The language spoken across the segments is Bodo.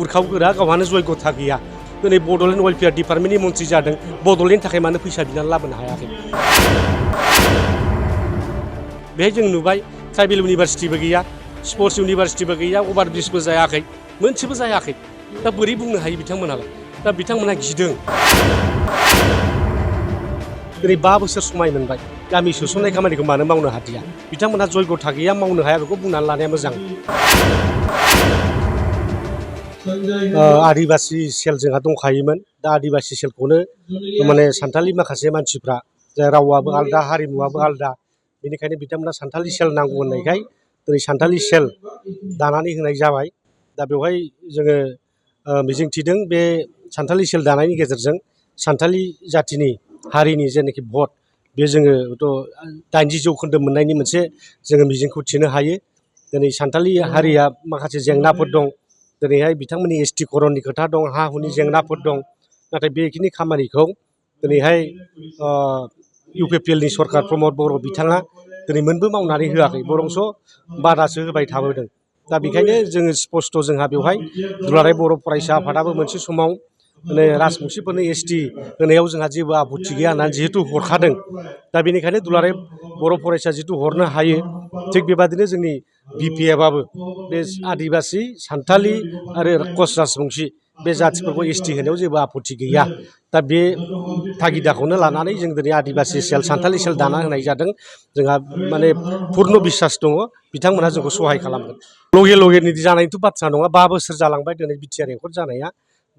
उरखाव गोरा गावहानो जयगथा गैया दिनै बड'लेण्ड वेलफेयार डिपार्टमेन्टनि मन्थ्रि जादों बड'लेण्डनि थाखाय मानो फैसा बिनानै लाबोनो हायाखै बेहाय जों नुबाय ट्राइबेल इउनिभारसिटिबो गैया स्पर्ट्स इउनिभारसिटिबो गैया अभारब्रिजबो जायाखै मोनसेबो जायाखै दा बोरै बुंनो हायो बिथांमोनालाय दा बिथांमोना गिदों दिनै 5 बोसोर समाय मोनबाय गामि सोसननाय खामानिखौ मानो मावनो हादिया बिथांमोना जयगथा गैया मावनो हाया बेखौ बुंनानै लानाया मोजां आदिबासि सेल जोंहा दंखायोमोन दा आदिबासि सेलखौनो माने सानथालि माखासे मानसिफ्रा जाय रावाबो आलदा हारिमुवाबो आलदा बेनिखायनो बिथांमोना सानथालि सेल नांगौ होननायखाय दिनै सानथालि सेल दानानै होनाय जाबाय दा बेवहाय जोङो मिजिंथिदों बे सानथालि सेल दानायनि गेजेरजों सानथालि जाथिनि हारिनि जेनाखि भट बे जोङोथ' 80% मोननायनि मोनसे जोङो मिजिंखौ थिनो हायो दिनै सानथालि हारिया माखासे जेंनाफोर दं दिनैहाय बिथांमोननि एसटि करननि खोथा दं हा हुनि जेंनाफोर दं नाथाय बेखिनि खामानिखौ दिनैहाय इउपिपिएलनि सरकार प्रमद बर' बिथाङा दिनै मोनबो मावनानै होआखै बरंस' बादासो होबाय थाबोदों दा बेखायनो जोङो स्पस्ट जोंहा बेवहाय दुलाराय बर' फरायसा आफादाबो मोनसे समाव माने राजबंसिफोरनो एसटि होनायाव जोंहा जेबो आपत्ति गैया होननानै जिहेतु हरखादों दा बेनिखायनो दुलाराय बर' फरायसा जिहेतु हरनो हायो थिग बेबादिनो जोंनि बिपिएफआबो बे आदिबासि सानथालि आरो कच राजबंसि बे जाथिफोरखौ एसटि होनायाव जेबो आपत्ति गैया दा बे थागिदाखौनो लानानै जों दिनै आदिबासि सेल सानथालि सेल दाना होनाय जादों जोंहा माने पुर्न बिसास दङ बिथांमोनहा जोंखौ सहाय खालामगोन लगे लगेनि जानायनिथ' बाथ्रा नङा 5 बोसोर जालांबाय दिनै बिटिआर एकर्ड जानाया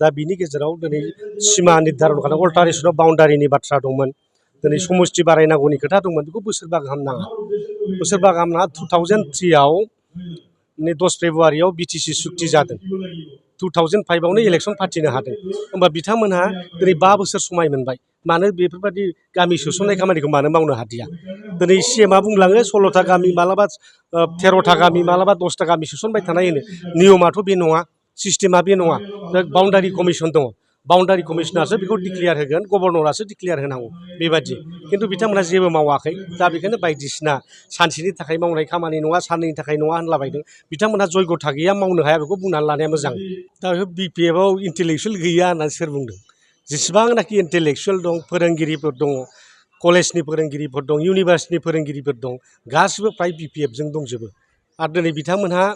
दा बिनि गेजेराव दिनै सिमा निर्धारन खालामनाय अल्टारेसन अफ बाउन्डारिनि बाथ्रा दंमोन दिनै समस्ति बारायनांगौनि खोथा दंमोन बेखौ बोसोरबा गाहाम नाङा बोसोरबा गाहाम नाङा 2003आव 10 फेब्रुवारियाव बिटिसि सुक्ति जादों 2005आवनो इलेक्सन फाथिनो हादों होमबा बिथांमोनहा दिनै 5 बोसोर समाय मोनबाय मानो बेफोरबायदि गामि सोसननाय खामानिखौ मानो मावनो हादिया दिनै सिएमआ बुंलाङो 16था गामि मालाबा 13था गामि मालाबा 10था गामि सोसनबाय थानाय होनो नियमाथ' बे नङा सिस्टेमा बे नङा बाउन्डारि कमिसन दङ बाउन्डारि कमिसनासो बेखौ डिक्लेयार होगोन गभर्नरासो डिक्लेयार होनांगौ बेबायदि खिन्थु बिथांमोना जेबो मावाखै दा बेखायनो बायदिसिना सानसेनि थाखाय मावनाय खामानि नङा साननैनि थाखाय नङा होनलाबायदों बिथांमोनहा जयगथा गैया मावनो हाया बेखौ बुंनानै लानाया मोजां दा बेखौ बिपिएफआव इन्टेलेक्सुयेल गैया होननानै सोर बुंदों जेसेबांनाखि इन्टेलेक्सुयेल दं फोरोंगिरिफोर दङ कलेजनि फोरोंगिरिफोर दं इउनिभार्सिटिनि फोरोंगिरिफोर दं गासिबो फ्राय बिपिएफजों दंजोबो आरो दिनै बिथांमोनहा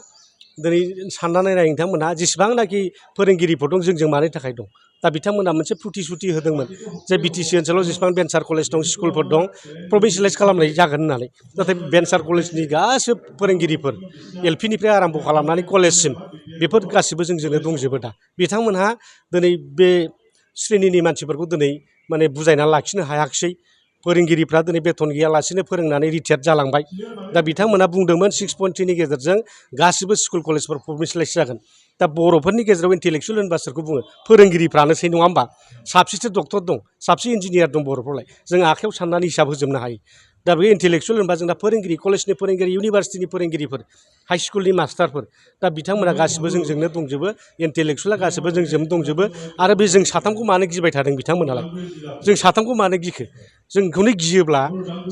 दिनै साननानै नाय बिथांमोनहा जेसेबांनाखि फोरोंगिरिफोर दं जोंजों मानि थाखाय दं दा बिथांमोनहा मोनसे प्रतिश्रुति होदोंमोन जे बिटिसि ओनसोलाव जेसेबां भेन्सार कलेज दं स्कुलफोर दं प्रभिन्सियेलाइज खालामनाय जागोन होननानै नाथाय भेन्सार कलेजनि गासिबो फोरोंगिरिफोर एलपिनिफ्राय आराम्भ खालामनानै कलेजसिम बेफोर गासिबो जोंजोंनो दंजोबो दा बिथांमोनहा दिनै बे श्रेणिनि मानसिफोरखौ दिनै माने बुजायनानै लाखिनो हायाखिसै फोरोंगिरिफ्रा दिनै बेथन गैयालासेनो फोरोंनानै रिटायार्ड जालांबाय दा बिथांमोना बुंदोंमोन 6.3नि गेजेरजों गासिबो स्कुल कलेजफोर प्रभिन्सियेलाइज जागोन दा बर'फोरनि गेजेराव इन्टेलेक्सुयेल होनबा सोरखौ बुङो फोरोंगिरिफ्रानोसै नङा होमबा साबेसे डक्टर दं साबेसे इन्जिनियार दं बर'फ्रावलाय जों आखायाव साननानै हिसाब होजोबनो हायो दा बे इन्टेलेक्सुयेल होनबा जोंना फोरोंगिरि कलेजनि फोरोंगिरि इउनिभार्सिटिनि फोरोंगिरिफोर हाइ स्कुलनि मास्टारफोर दा बिथांमोना गासिबो जोंजोंनो दंजोबो इन्टेलेक्सुयेला गासिबो जोंजोंनो दंजोबो आरो बे जों साथामखौ मानो गिबाय थादों बिथांमोनालाय जों साथामखौ मानो गिखो जोंखौनो गियोब्ला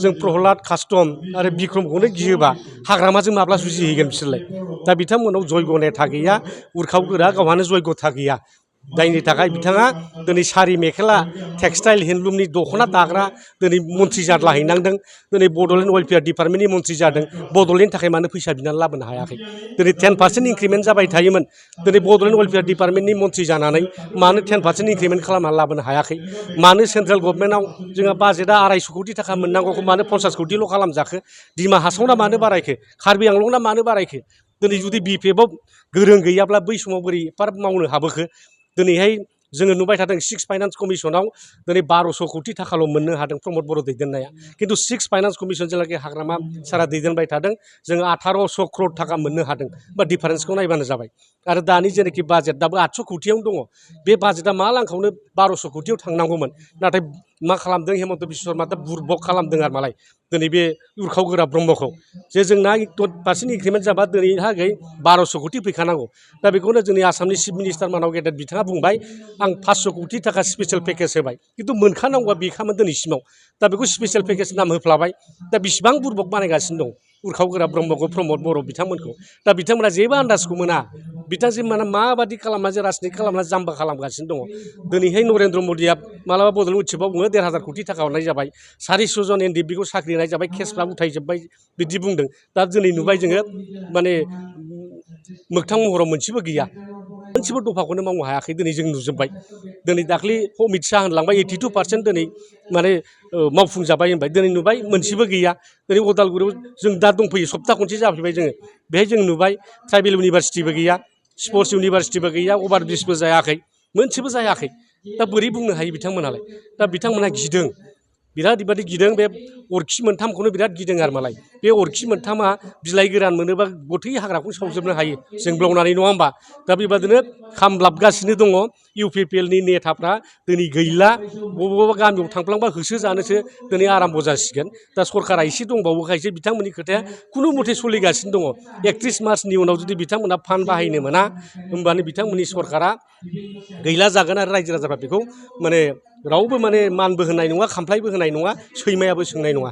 जों प्रहलाद कास्टम आरो बिक्रमखौनो गियोबा हाग्रामाजों माब्ला जुजिहैगोन बिसोरलाय दा बिथांमोनाव जयग' नेथा गैया उरखाव गोरा गावहानो जयगथा गैया जायनि थाखाय बिथाङा दिनै सारि मेखेला टेक्सटाइल हेन्डलुमनि दख'ना दाग्रा दिनै मन्थ्रि जाद्लाहैनांदों दिनै बड'लेण्ड वेलफेयार डिपार्टमेन्टनि मन्थ्रि जादों बड'लेण्डनि थाखाय मानो फैसा बिनानै लाबोनो हायाखै दिनै 10% इंक्रिमेन्ट जाबाय थायोमोन दिनै बड'लेण्ड वेलफेयार डिपार्टमेन्टनि मन्थ्रि जानानै मानो 10% इंक्रिमेन्ट खालामनानै लाबोनो हायाखै मानो सेन्ट्रेल गभर्नमेन्टआव जोंहा बाजेटआ 250 कोटि थाखा मोननांगौखौ मानो 50 कोटिल' खालामजाखो दिमा हासावना मानो बारायखो कार्बि आंलंना मानो बारायखो दिनै जुदि बिपिएफआव गोरों गैयाब्ला बै समाव बोरै एफाराब मावनो हाबोखो दिनैहाय जोङो नुबाय थादों 6 फाइनान्स कमिसनाव दिनै 1200 कोटि थाखाल' मोननो हादों प्रमद बर' दैदेननाया खिन्थु 6 फाइनान्स कमिसन जेलाखि हाग्रामा सारा दैदेनबाय थादों जोङो 1800 क्रर थाखा मोननो हादों बा डिफारेन्सखौ नायबानो जाबाय आरो दानि जेनाखि बाजेट दाबो 800 कोटियावनो दङ बे बाजेटआ मा लांखावनो 1200 कोटियाव थांनांगौमोन नाथाय मा खालामदों हेमन्त बिश्व शर्मा दा बुरबक खालामदों आरो मालाय दिनै बे उरखाव गोरा ब्रह्मखौ जे जोंना 10% इंक्रिमेन्ट जाबा दिनैहागै 1200 कोटि फैखानांगौ दा बेखौनो जोंनि आसामनि चिफ मिनिस्टार मानाव गेदेर बिथाङा बुंबाय आं 500 कोटि थाखा स्पेसियेल पेकेज होबाय खिन्थु मोनखानांगौआ बेखामोन दिनैसिमाव दा बेखौ स्पेसियेल पेकेज नाम होफ्लाबाय दा बिसिबां बुरबक बानायगासिनो दं उरखावगोरा ब्रह्मखौ प्रमद बर' बिथांमोनखौ दा बिथांमोना जेबो आन्दाजखौ मोना बिथांमोना माबादि खालामना जे राजनिति खालामना जाम्बा खालामगासिनो दङ दिनैहाय नरेन्द्र मदिया मालाबा बड'लेण्ड उत्सबआव बुङो 1,500 कोटि थाखा हरनाय जाबाय 400 जन एनडिएफबिखौ साख्रि होनाय जाबाय केसफ्रा उथायजोब्बाय बिदि बुंदों दा दिनै नुबाय जोङो माने मोगथां महराव मोनसेबो गैया मोनसेबो दफाखौनो मावनो हायाखै दिनै जों नुजोब्बाय दिनै दाख्लि अमित शाह होनलांबाय 82% दिनै माने मावफुंजाबाय होनबाय दिनै नुबाय मोनसेबो गैया दिनै उदालगुरियाव जों दा दंफैयो सप्ता खनसे जाफैबाय जोङो बेहाय जों नुबाय ट्राइबेल इउनिभारसिटिबो गैया स्पर्ट्स इउनिभारसिटिबो गैया अभार ब्रिजबो जायाखै मोनसेबो जायाखै दा बोरै बुंनो हायो बिथांमोनालाय दा बिथांमोना गिदों बिराद बेबादि गिदों बे अरखि मोनथामखौनो बिराद गिदों आरो मालाय बे अरखि मोनथामा बिलाइ गोरान मोनोबा गथै हाग्राखौनो सावजोबनो हायो जोंब्लावनानै नङा होमबा दा बेबादिनो खामलाबगासिनो दङ इउपिपिएलनि नेताफ्रा दिनै गैला बबेबा गामियाव थांफ्लांबा होसोजानोसो दिनै आराम्भ जासिगोन दा सरकारा एसे दंबावोखायसो बिथांमोननि खोथाया खुनु मथे सोलिगासिनो दङ 31 मार्चनि उनाव जुदि बिथांमोना फान्ड बाहायनो मोना होमबानो बिथांमोननि सरकारा गैला जागोन आरो रायजो राजाफ्रा बेखौ माने रावबो माने मानबो होनाय नङा खामफ्लायबो होनाय नङा सैमायाबो सोंनाय नङा